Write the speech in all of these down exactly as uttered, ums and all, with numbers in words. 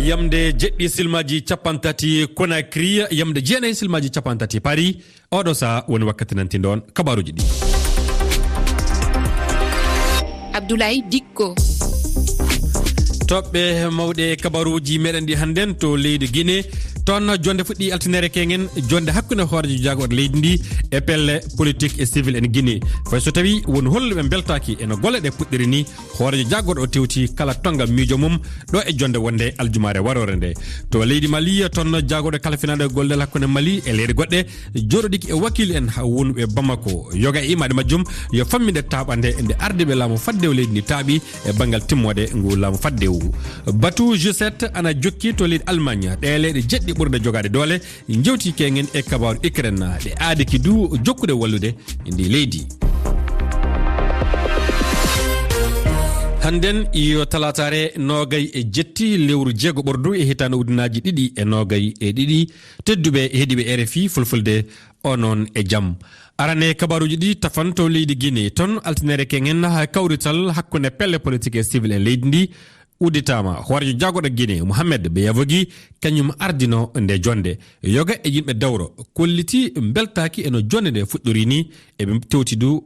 Yamde jeɗɗi silmaaji cappanɗe tati Conakry, yamde jeenayi silmaaji cappanɗe tati Paris. Oɗo saha woni wakkati nantindo on kabaruuji ɗi. Abdoulaye Dikko. Toɓɓe mawɗe kabaruuji meɗen ɗi hannden to leydi Guinée. Toon jonde fuɗɗi altinere kengen, jonde hakkunde hooreejo jaagorɗe leydi ndi e pelle politique e civil en Guinée. Fay so tawi won holluɓe mbeltaaki e no golle ɗe puɗɗiri ni, hooreejo jaagorɗo o tewti kala tonga miijo mum ɗo e jonde wonde aljumaare waroore nde. To leydi Mali, toon jaagorɗo kala finaaɗo e gollal hakkunde Mali e leyɗe goɗɗe, jooɗodiki e wakiilu en ha wonɓe Bamako. Yoga e imaade majjum yo famminde taaɓande nde ardiiɓe laamu faddewu leydi ndi taaɓi e banngal timmoode ngu laamu faddewu. Batu G sept ana jokki to leydi Allemagne. Ɗee leyɗe jeɗɗi ɓurɗe jogaade doole, jewti kengen e kabaaru Ukraine, ɗe aadiki du jokkude wallude ndi leydi. Hannden yo talaataare noogay e jetti lewru jeego ɓordu e hitaande ujunaaji ɗiɗi e noogay e ɗiɗi. Tedduɓe heɗiiɓe R F I Fulfulde, onon e jam. Arane kabaaruuji ɗi tafan to leydi Guinée. Toon altinere kengen ha kawrital hakkunde pelle politique e civil en leydi ndi udditaama. Hooreejo jaagorɗo Guinée, Mohamed Beyavogi, kañum ardino nde jonde. Yoga e yimɓe dawro kolliti mbeltaaki e no jonde nde fuɗɗori ni, eɓe tewti du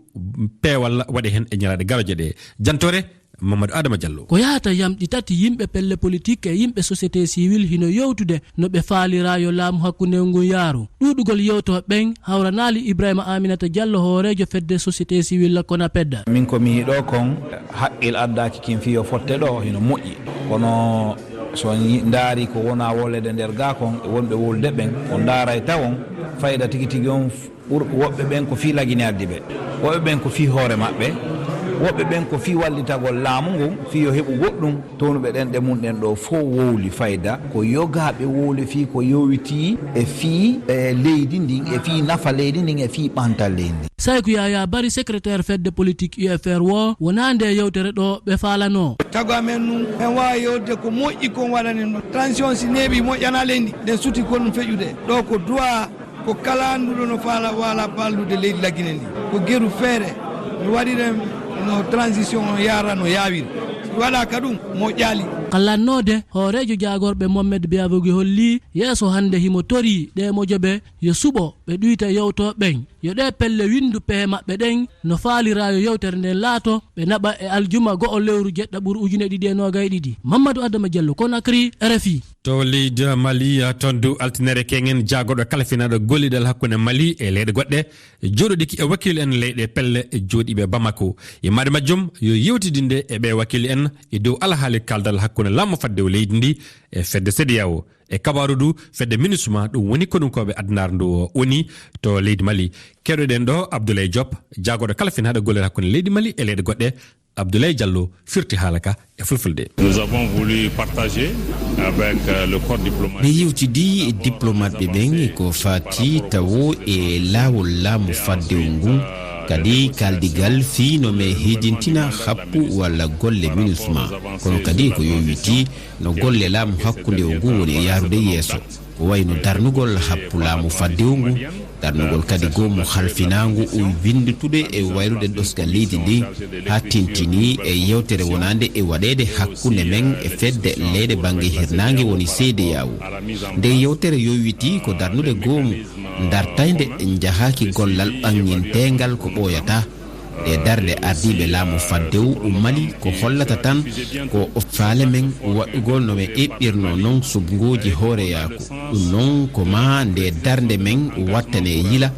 peewal waɗe heen e ñalaaɗe garooje ɗe. Jantore Mamadou Adama Diallo. Ko yahata yamɗi tati yimɓe pelle politique e yimɓe société civil hino yewtude no ɓe faalira yo laamu hakkunde ngun yaaru. Ɗuuɗugol yewtooɓe ɓen hawranaali Ibrahima Aminata Diallo, hooreejo fedde société civil Konaped. Min ko mi yiɗo kon, haqqil addaaki kin fii yo fotte ɗo, hino moƴƴi. Kono so on yi-, ndaari ko wona wolede nder gaa kon e wonɓe wowlude ɓen, on ndaaray tawon fayda tigi tigi on f-, ɓur-, woɓɓe ɓen ko fii lagine addi ɓe. Woɓɓe ɓen ko fii hoore maɓɓe. Woɓɓe ɓen ko fii wallitagol laamu ngun, fii yo heɓu goɗɗum. Townuɓe ɗenɗe mun ɗen ɗo fow wowli fayda ko yogaaɓe wowli fii ko yowitii e fii, e leydi ndin, e fii nafa leydi ndin, e fii ɓantal leydi ndin. Sayku Yaya Bari, secrétaire fedde politique U F R wo, wonaa nde yewtere ɗo ɓe faalanoo. Tago amen nun, en waawi yewtude ko moƴƴi kon waɗanen ɗum. Transition si neeɓi moƴƴana leydi, nden suti ko ɗum feƴude. Ɗo ko droit, ko kala annduɗo no faala waala ballude leydi Lagine ndi. Ko geru feere, no waɗiren no transition on yaara no yaawiri. Si waɗaaka ɗum, moƴƴaali. Kallannoode, hooreejo jaagorɓe Mohamed Biavogi holli yeeso hannde himo torii ɗee mojoɓe yo suɓo ɓe ɗuyta yewtooɓe ɓen. Yo ɗee pelle winndu pehe maɓɓe ɗen no faaliraa yo yewtere nden laato, ɓe naɓa e aljuma go'o lewru jeɗɗaɓuru ujune ɗiɗi e noogay ɗiɗi. Mamadou Adama Diallo, Conakry, R F I. To leydi Mali, toon du altinere kengen jaagorɗo kala finaaɗo gollidal hakkunde Mali e leyɗe goɗɗe, jooɗodiki e wakiilu en leyɗe pelle jooɗiiɓe Bamako. Yimmaade majjum yo yewtidinde e ɓee wakiilu en e dow alhaali kaaldal hakkunde laamu faddewu leydi ndi e fedde CEDEAO. E kabaaru du, fedde MINUSMA, ɗum woni konunkooɓe addunaare ndu woni to leydi Mali. Keɗoɗen ɗo Abdoulaye Diop, jaagorɗo kala finaaɗo gollal hakkunde leydi Mali e leyɗe goɗɗe. Abdoulaye Diallo firti haala ka e fulfulde. Nous avons voulu partager avec, euh, le corps diplomatique. Ɓe yewtidi e diplomatɓe ɓen e ko faati tawo e laawol laamu faddewu ngun, kadi kaaldigal fii no men heedintina happu walla golle MINUSMA. Kono kadi ko yowiti no golle laamu hakkundewu ngun woni e yaarude yeeso. Ko wayno darnugol happu laamu faddewu ngu, darnugol kadi goomu halfinaangu winnditude e waylude ɗosgal leydi ndi, haa tintini e yewtere wonaande e waɗeede hakkunde men e fedde leyɗe bannge hirnaange woni CEDEAO. Nde yewtere yowiti ko darnude goomu dartaynde njahaaki gollal ɓannginteengal ko ɓooyataa. Nde darnde ardiiɓe laamu faddewu Mali ko hollata tan ko faale men waɗugol no men eɓɓirnoo non subngooji hooreyaaku. Ɗum non ko maa nde darnde men wattane yila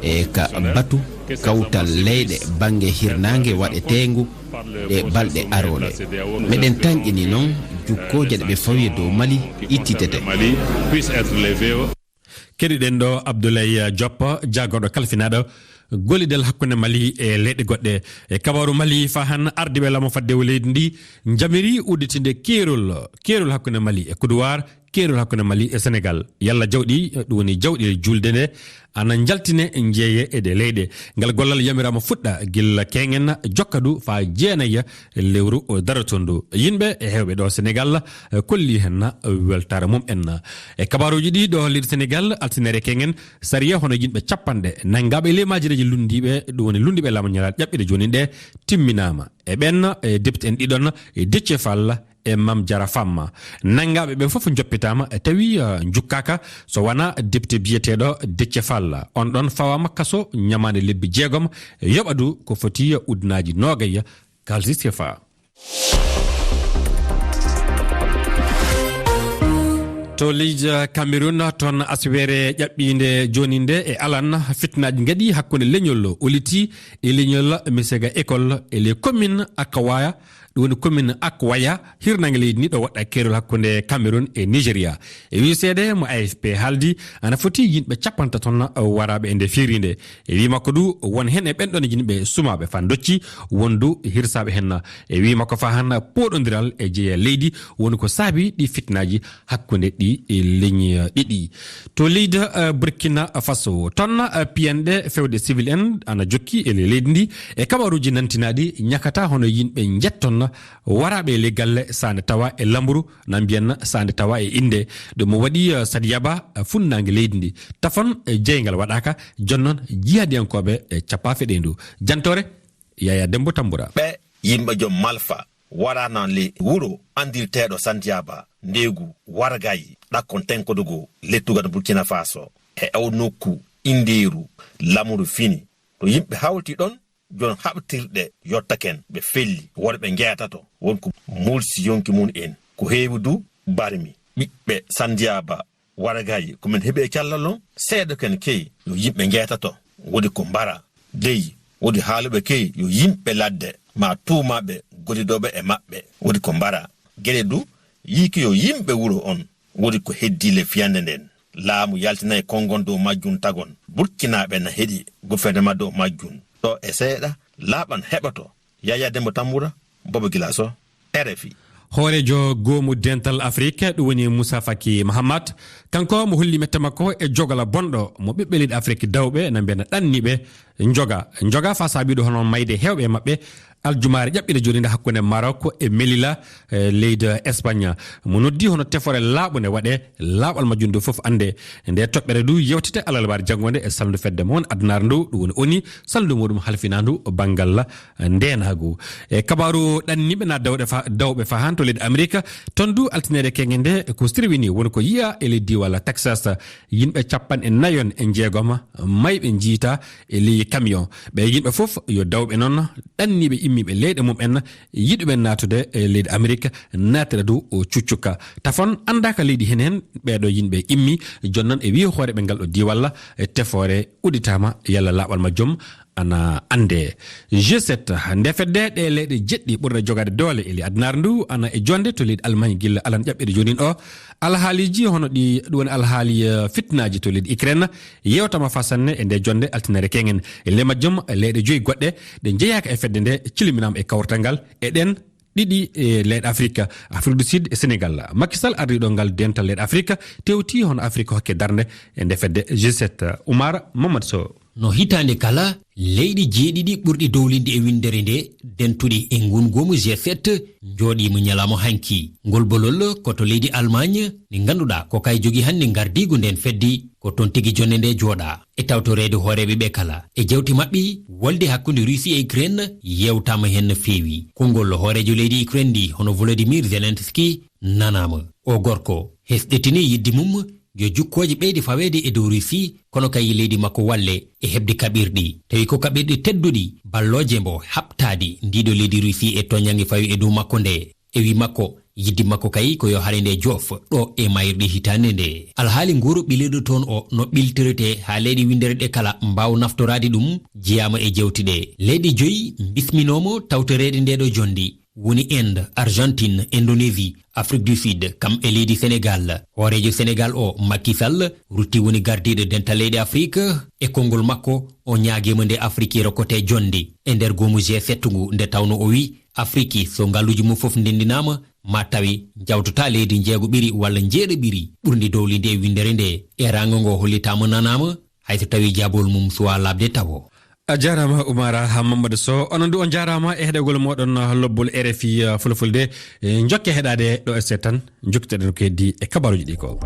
e ka batu kawtal leyɗe bannge hirnaange waɗeteengu ɗe balɗe arooɗe. Meɗen tanƴini non jukkooje ɗe ɓe fawi e dow Mali ittitete. Keɗiɗen ɗo Abdoulaye Diop, jaagorɗo kalfinaaɗo gollidal hakkunde Mali e leyɗe goɗɗe. E kabaaru Mali, faa han ardiiɓe laamu faddewu leydi ndi njamiri udditinde keerol, keerol hakkunde Mali e Côte d'Ivoire, keerol hakkunde Mali e Sénégal. Yalla jawɗi, ɗum woni jawɗi juulde nde, ana njaltine njeeye e ɗe leyɗe. Ngal gollal yamiraama fuɗɗa gilla keŋen, jokka du faa jeenayi lewru darotondu. Yimɓe e heewɓe ɗo Senegal, eh, kolli hen weltaare mum en. E kabaaruuji ɗi ɗo leydi Senegal, altinere keŋen, sariya hono yimɓe capanɗe nanngaaɓe e ley maajireeji lunndiiɓe, ɗum woni lunndiiɓe laamu ñalaaɗe ƴaɓɓiɗe jooni ɗe, timminaama. E ɓen, e depte en ɗiɗon, e Déthié Fall, e Mam Jara Famma. Nanngaaɓe ɓen fof njoppitaama, tawi, eh, njukkaaka so wonaa depite biyeteeɗo Decce Fall. On ɗon fawaama kaso ñamaande lebbi jeegom, yoɓa du ko foti ujunaaji noogay. Kalsi Sefa. To leydi Cameroun, toon aswere ƴaɓɓiinde jooni nde e alan, fitnaaji ngaɗi hakkunde leñol Oliti e leñol Misega École e les communes Akawaya, ɗum woni commune Akwaya, hirnaange leydi ndi ɗo woɗɗa keerol hakkunde Cameroun e Nigeria. E wii seede mo A F P haaldi, ana foti yimɓe capanɗe tati toon waraaɓe e nde firiinde. E wii makko du, won heen e ɓen ɗon yimɓe sumaaɓe faa ndocci, won du hirsaaɓe heen. E wii makko faa han pooɗondiral e jeya leydi woni ko saabi ɗi fitnaaji hakkunde ɗi leñi ɗiɗi. To leydi, eh, Burkina Faso, toon, eh, piyanɗe fewde civil en ana jokki e le-, leydi ndi e kabaruuji nantinaaɗi ñakata hono yimɓe njetton waraaɓe e le galle saande tawa e lamburu, na mbiyan saande tawa e innde. Ɗum waɗi, eh, Sadiaba, eh, funnaange leydi ndi. Tafon, eh, jeyngal waɗaaka, jonnon jihadiyankooɓe, eh, cappaa feɗeendu. Jantoore, Yaya Dembo Tambura. Ɓe yimɓe jom Malfa warana le wuro anndirteeɗo Santiaba, ndeegu Wargayi, ɗakkon tenkodugo lettugal Burkina Faso. E aw nokku indeeru lamuru fini, to yimɓe hawti ɗon, jon haɓtirɗe yottaken, ɓe felli, worɓe njeetato, won ko mulsi yonki mum en, ko heewi du barmi. Ɓiɓɓe Sandiaba Waragayi, ko min heɓi e callal on, seedoken key yo yimɓe njeetato, wodi ko mbara. Dey, wodi haaluɓe key yo yimɓe ladde, ma tuumaaɓe gollidooɓe e maɓɓe, wodi ko mbara. Geɗe du, yiiki yo yimɓe wuro on, wodi ko heddi le fiyande nden. Laamu yaltinay konngon dow majjum tagon. Burkinaaɓe na heɗi gouvernement dow majjum. Ɗo e seeɗa, laaɓan heɓoto. Yaya Dembo Tambura, Bobo Gilaso, R F I. Hooreejo goomu dental Afrik, ɗum woni Moussa Faki Mahamat, kanko mo holli mette makko e jogola bonɗo mo ɓiɓɓe leydi Afrik dawɓe na mbiya na ɗanni ɓe njoga. Njoga faa saabiiɗo hono mayde heewɓe e maɓɓe aljumaare ƴaɓɓiinde jooni nde hakkunde Maroc e Melilla, eh, leydi Espagne. Mo noddi hono tefoore laaɓunde waɗe, laaɓal majjum ndu fof annde. Nde toɓɓere ndu yewtete alarba janngo nde e salndu fedde mon addunaare ndu, ɗum woni ONU, salndu muɗum halfinaandu banngal ndeenaagu. E kabaaru ɗanniiɓe na dawɗe fa-, dawɓe fahan to leydi Amerika, toon du altineede keŋŋe nde ko sirwini woni ko yiya e leydi walla Texas. Yimɓe capanɗe nayon e jeegom mayɓe njiita e ley camion. Ɓe yimɓe fof yo dawɓe noon, ɗanniiɓe immiiɓe leyɗe mum en, yiɗuɓe naatude e leydi Amerika, naatira du o cuccuka. Tafon anndaaka leydi heen heen ɓeeɗo yimɓe immi, jooni noon e wiyi hooreeɓe ngal ɗo diwalla e tefoore udditaama, yalla laaɓal majjum ana annde. G sept, nde fedde ɗe leyɗe jeɗɗi ɓurɗe jogaade doole e ley addunaare ndu, ana e jonde to leydi Allemagne gilla alan ƴaɓɓiire joonin o. Alhaaliiji hono ɗi, ɗum woni alhaali, eh, fitnaaji to leydi Ukraine, yewtama faa sanne e nde jonde altinaare keŋŋen. E ley majjum, leyɗe joyi goɗɗe ɗe njeyaaka e fedde nde, cilminaama e kawrital ngal, e ɗen ɗiɗi e leyɗe Afrika, Afrique du Sud e Sénégal. Macky Sall ardiiɗo ngal dental leyɗe Afrika tewti hono Afrika hokke darnde e nde fedde G sept. Oumar Mamadou Sow. No hitaande kala, leyɗe jeeɗiɗi ɓurɗi dowlinde e winndere nde, dentuɗi e ngun goomu G sept, njooɗiima ñalaama hanki. Ngol bolol ko to leydi Allemagne, ndi ngannduɗaa ko kay jogi hannde ngardiigu nden feddi, ko toon tigi jonde nde jooɗaa. E tawtoreede hooreeɓe ɓe kala, e jewte maɓɓe wolde hakkunde Russie e Ukraine yewtaama heen no feewi. Konngol hooreejo leydi Ukraine ndi, hono Volodymyr Zelensky, nanaama. O gorko hesɗitini yidde mum yo jukkooje ɓeyde faweede e dow Russie, kono kay leydi makko walle e heɓde kaɓirɗi. Tawi ko kaɓirɗi tedduɗi, ballooje mbo haɓtaade ndiɗo leydi Russie e toñaange fawi e dow makko nde. E wi makko, yidde makko kay ko yo hare nde joof ɗo e mayirɗe hitaande nde. Alhaali nguuru ɓilirɗo toon o no ɓiltirete haa leyɗe winndere ɗe kala mbaaw naftoraade ɗum, jeyaama e jewte ɗe. Leyɗe joyi mbisminooma tawtoreede nde ɗo jonde. Woni Inde, Argentine, Indonésie, Afrique du Sud, kam e leydi Sénégal. Hooreejo Sénégal o, Macky Sall, rutti woni gardiiɗo dental leyɗe Afrique. E konngol makko, o ñaagiima nde Afrique rokkote jonde e nder goomu G sept ngu, nde tawno o wi, Afrique, so ngaluuji mum fof ndenndinaama, ma tawi njawtata leydi njeegoɓiri walla njeeɗiɓiri ɓurndi dowlinde e winndere nde. E raango ngo hollitaama nanaama, hay so tawii jaabol mum suwaa laaɓde tawo. A jaaraama, Oumar Mamadou Sow. Onon du on njaaraama e heɗagol mooɗon lobbol R F I, uh, Fulfulde. E, njokke heɗaade ɗo e seeɗa tan. Njokkitoɗen ko heddi e kabaruuji ɗi ko.